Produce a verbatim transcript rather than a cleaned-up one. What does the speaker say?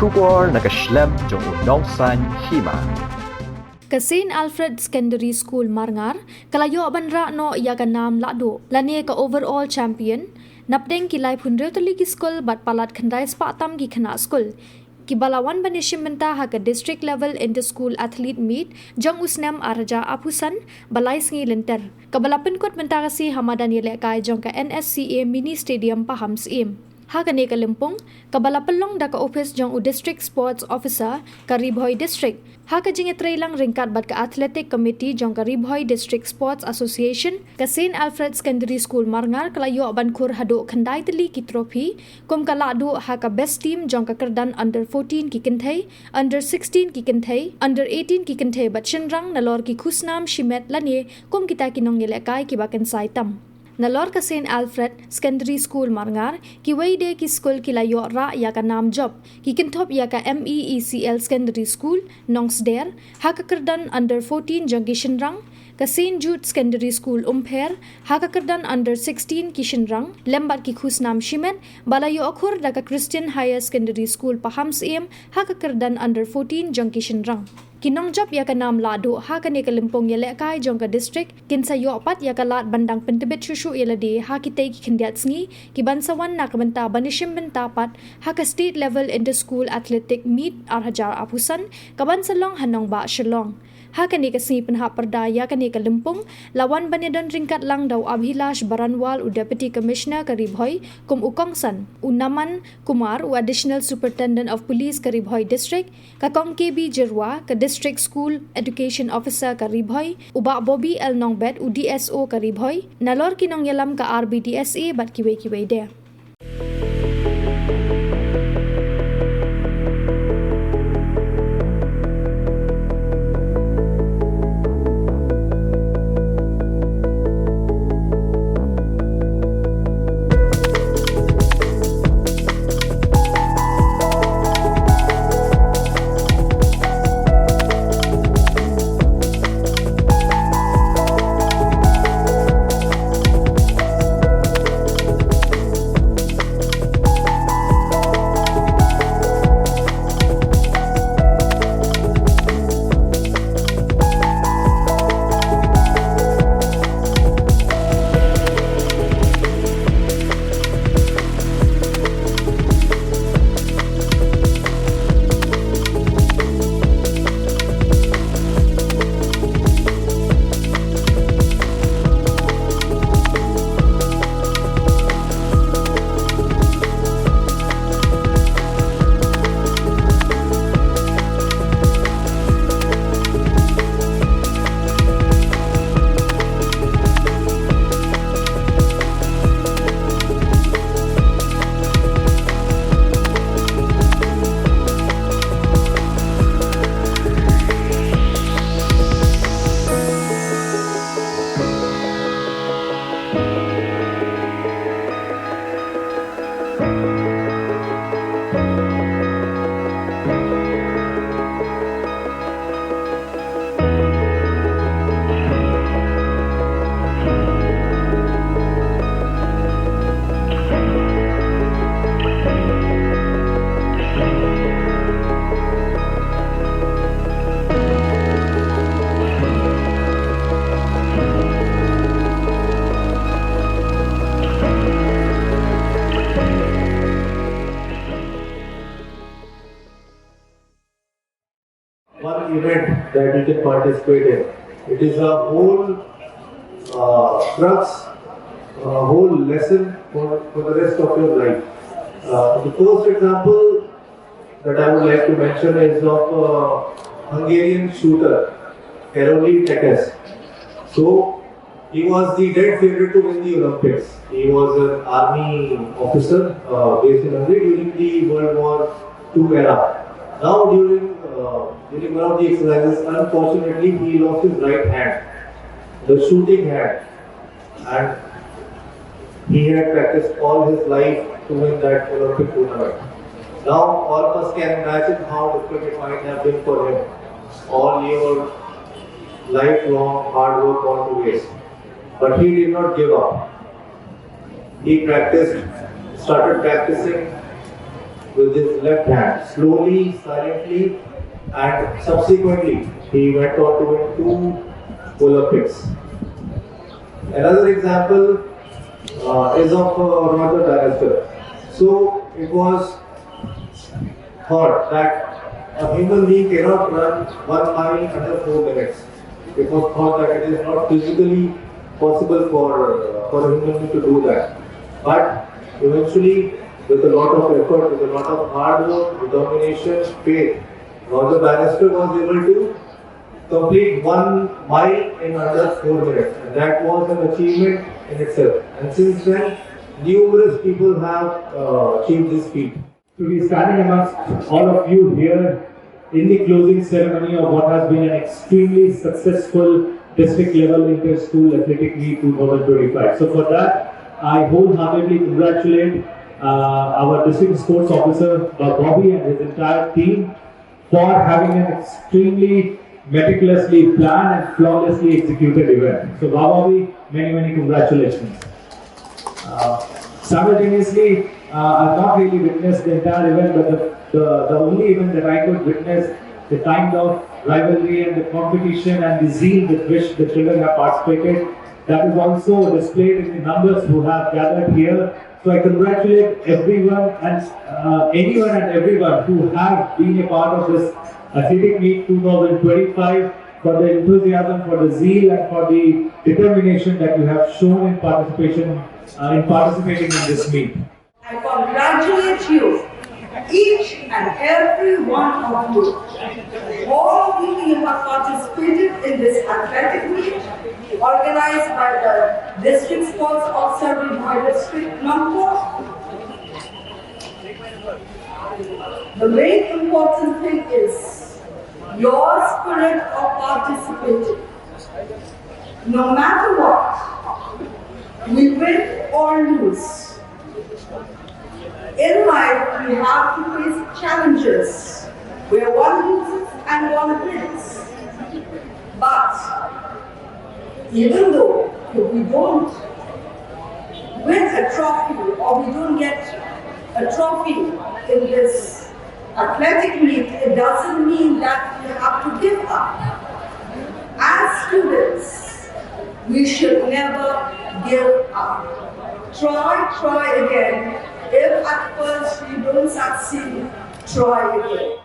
Khubor na ka shlem jong u Nongsaiñ Hima. Ka Saint Alfred Secondary School Marngar ka la ïoh ban rah noh ïa ka nam lahduh lane ka overall champion napdeng ki laiphew hynriew tylli ki skul bad palat khyndai spah tam ki khynnah skul kiba la wan ban ïashim bynta ha ka District Level Inter School Athlete Meet jong u snem ar hajar arphew san ba lai sngi lynter, kaba la pynkut mynta ka sngi ha madan ïalehkai jong ka N S C A Mini Stadium Pahamsyiem. Ha kane ka lympung, kaba la pynlong da ka ophis jong u District Sports Officer ka Ri Bhoi District, ha ka jingïatreilang ryngkat bad ka Athletic Committee jong ka Ri Bhoi District Sports Association, ka Saint Alfred Secondary School Marngar ka la ïoh ban khur haduh khyndai tylli ki trophy kum ka lahduh ha ka best team jong ka kyrdan under fourteen ki kynthei, under sixteen ki kynthei, under eighteen ki kynthei bad shynrang nalor ki khusnam shimet lane kum kita ki nongïalehkai kiba kynsai tam. Nalor ka Saint Alfred Secondary School Marngar, kiwei de ki skul ki la ïoh rah ïa ka nam jop ki kynthup ïa ka M E E C L Secondary School Nongsder ha ka kyrdan under fourteen jong ki shynrang, ka Saint Jude Secondary School Umpher ha ka kyrdan under sixteen ki shynrang, lem bad ki khusnam shimet ba la ïoh khur da ka Christian Higher Secondary School Pahamsyiem ha ka kyrdan under fourteen jong ki shynrang. Ki nongjop ïa ka nam lahduh ha kane ka lympung ïalehkai jong ka district kin sa ïoh pat ïa ka lad ban dang pyntbit shuh shuh ïa lade ha kitei ki khyndiat sngi kiban sa wan na ka bynta ban ïashim bynta pat ha ka State Level Inter School Athletic Meet ar hajar arphew san kaban sa long ha nongbah Shillong. Ha kane ka sngi pynhap pyrda ïa kane ka lympung la wan ban ïadon ryngkat lang da u Abhilash Baranwal, u Deputy Commissioner ka Ri Bhoi, kum u kongsan, u Naman Kumar, u Additional Superintendent of Police ka Ri Bhoi District, ka Kong K B Jyrwa, ka District School Education Officer ka Ri Bhoi, u Bah Bobby L Nongbet, u D S O ka Ri Bhoi, nalor ki nongïalam ka R B D S A bad kiwei kiwei de. One event that you can participate in. It is a whole uh, crux, a whole lesson for, for the rest of your life. Uh, the first example that I would like to mention is of a Hungarian shooter, Karoli Tekes. So, he was the dead favorite to win the Olympics. He was an army officer uh, based in Hungary during the World War Two era. Now, during uh, during one of the exercises, unfortunately, he lost his right hand, the shooting hand, and he had practiced all his life to win that Olympic tournament. Now, all of us can imagine how difficult it might have been for him. All your lifelong hard work gone to waste. But he did not give up. He practiced, started practicing, with his left hand, slowly, silently, and subsequently he went on to win two Olympics. Another example uh, is of uh, Roger Bannister. So it was thought that a human being cannot run one mile under four minutes. It was thought that it is not physically possible for, uh, for a human being to do that. But eventually, with a lot of effort, with a lot of hard work, determination, faith, Roger Bannister was able to complete one mile in under four minutes. And that was an achievement in itself. And since then, numerous people have uh, achieved this feat. To be standing amongst all of you here in the closing ceremony of what has been an extremely successful district level inter-school athletic meet two thousand twenty-five. So for that, I wholeheartedly congratulate uh, our district sports officer, Bobby, and his entire team for having an extremely meticulously planned and flawlessly executed event. So, Bobby, many, many congratulations. Uh, simultaneously, uh, I've not really witnessed the entire event, but the, the, the only event that I could witness, the kind of rivalry and the competition and the zeal with which the children have participated, that is also displayed in the numbers who have gathered here. So I congratulate everyone and uh, anyone and everyone who have been a part of this athletic meet two thousand twenty-five for the enthusiasm, for the zeal, and for the determination that you have shown in participation uh, in participating in this meet. I congratulate you, each and every one of you, for being participated in this athletic meet organized by the District Sports Officer, Ri Bhoi District, Nongpoh. The main important thing is your spirit of participating. No matter what, we win or lose. In life, we have to face challenges where one loses and one wins. But even though if we don't win a trophy or we don't get a trophy in this athletic meet, it doesn't mean that we have to give up. As students, we should never give up. Try, try again. If at first you don't succeed, try again.